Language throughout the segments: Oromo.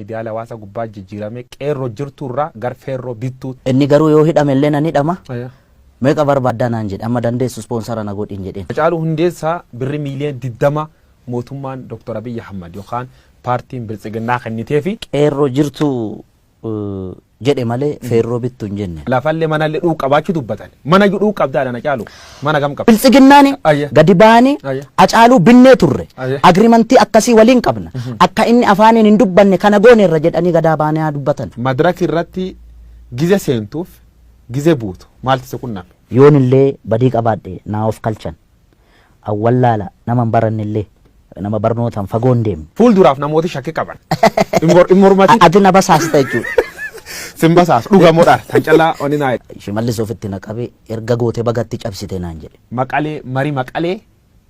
Miidiyaalee hawaasaa gubbaa jijjiirame qeerroo jirtuurraa gar feerroo bittuu. Inni garuu yoo hidhame illee nan hidhama. Meeqa barbaaddaa naan jedhe, amma dandeessu sponsor na godhin jedheen. Hacaaluu Hundeessaa birri miiliyoona 20 mootummaan Dr. Abiyyi Ahmad yookaan paartiin Biltsiginnaa kenniteefi. Qeerroo jirtu jedhe malee feerroo bittu hin jenne. Lafallee manallee dhuu qabaachuu dubbatan. Mana iyyuu dhuu qabdaadha na caalu. Mana gam qabda? Biltsiginnaani gadi ba'anii Hacaaluu binnee turre. Agreement akkasii waliin qabna. Akka inni afaaniin hin dubbanne kana gooneerra jedhanii gadaa ba'anii haa dubbatan. Madaraka irratti gize seentuuf gize buutu maaltu si qunname? Yoon illee badii qabaadhe naa of kalchan. Awwallaala nama hin baranne illee nama barnootaan fagoo hin deemne. Fuulduraaf namooti shakkii qaban. Hin mormatin. Ati na basaasta jechuudha. Sin basaasu dhugamoodha. Tan callaa oni naa. Shimallis ofitti na qabee erga goote bagatti cabsite naan jedhe. Maqalee marii Maqalee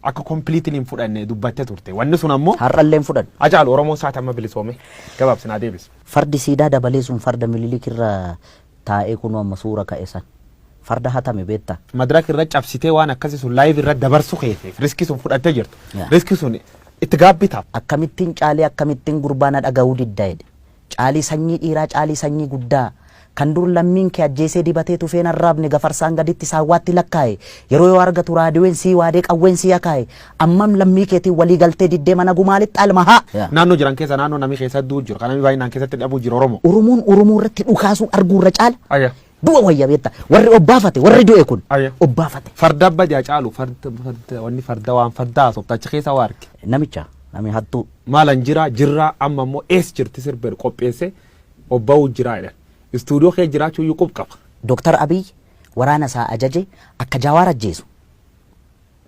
akka completely hin fudhanne dubbattee turte. Wanni sun ammoo. Har'allee hin fudhanne. Hacaalu Oromoon saati amma bilisoome gabaabsinaa deebisa. Fardi siidaa dabalee sun farda Mililik irra taa'ee kunoo amma suura ka'e san. Farda hatame beektaa? Madaraka irra cabsitee waan akkasii sun live irra dabarsu keeteef risk sun fudhattee jirtu. Risk sun itti gaabbitaaf. Akkamittiin caalii akkamittiin gurbaa na dhaga'uu didda jedhe. Caalii sanyii dhiiraa, caalii sanyii guddaa. Kan dur lammiin kee ajjeesee dibatee tufeen arraabne gafarsaan gaditti saawwaatti lakkaa'e. Yeroo yoo argatu raadiyoon sii waadee qawween sii akaa'e. Ammam lammii keetiin walii galtee diddee mana gumaalitti alma haa. Naannoo jiran keessa naannoo namni keessa du'u jiru. Kan namni baay'inaan keessatti dhabuu jiru Oromoo. Oromoon Oromoo irratti dhukaasuu arguu irra caala. Du'a wayya beektaa. Warri obbaafate warri du'e kun obbaafate. Farda badi Hacaalu farda farda wanni farda waan farda haasofta achi keessa waa arge. Namicha nami hattuu. Maalan jira jirra amma immoo ees jirti sirba qopheesse obba'uu jira jedhan. Istuudiyoo kee jiraachuu iyyuu qub qaba. Dooktar Abiy waraana isaa ajaje akka Jawaar ajjeesu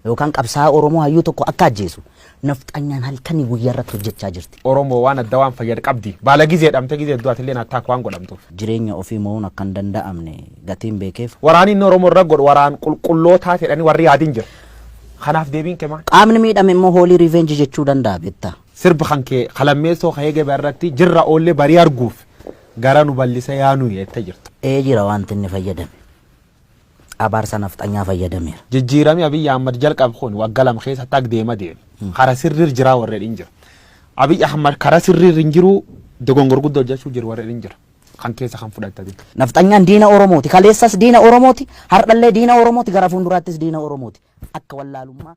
yookaan qabsaa'aa Oromoo hayyuu tokko akka ajjeesu nafxanyaan halkanii guyyaa irratti hojjechaa jirti. Oromoo waan adda waan fayyadu qabdi. Baala gizee dhamte gizee du'atillee attaak waan godhamtuuf. Jireenya ofii mo'uun akka hin danda'amne gatiin beekeef. Waraanni inni Oromoo irra godhu waraan qulqullootaa jedhanii warri yaadin jira. Kanaaf deebiin kee maal? Qaamni miidhame immoo holy revenge jechuu danda'a beektaa. Sirba kan kee kalammeessoo ka'ee gaba irratti jirra oollee barii arguuf gara nu bal'isa yaanuu jettee jirtu. Ee jira wanti inni fayyadame. Abaarsa nafxanyaa fayyadameera. Jijjiiramni Abiyyi Ahmad jalqabe kun waggaa 2 keessatti akka deema deeme. Kara sirriir jiraa warreen hin jira. Abiyyi Ahmad kara sirriir hin jiru dogongor guddoo hojjechuu jiru warreen hin jira. Kan keessa kan fudhatanii. Nafxanyaan diina Oromooti. Kaleessas diina Oromooti. Har'allee diina Oromooti. Gara fuulduraattis diina Oromooti. Akka wallaalummaa.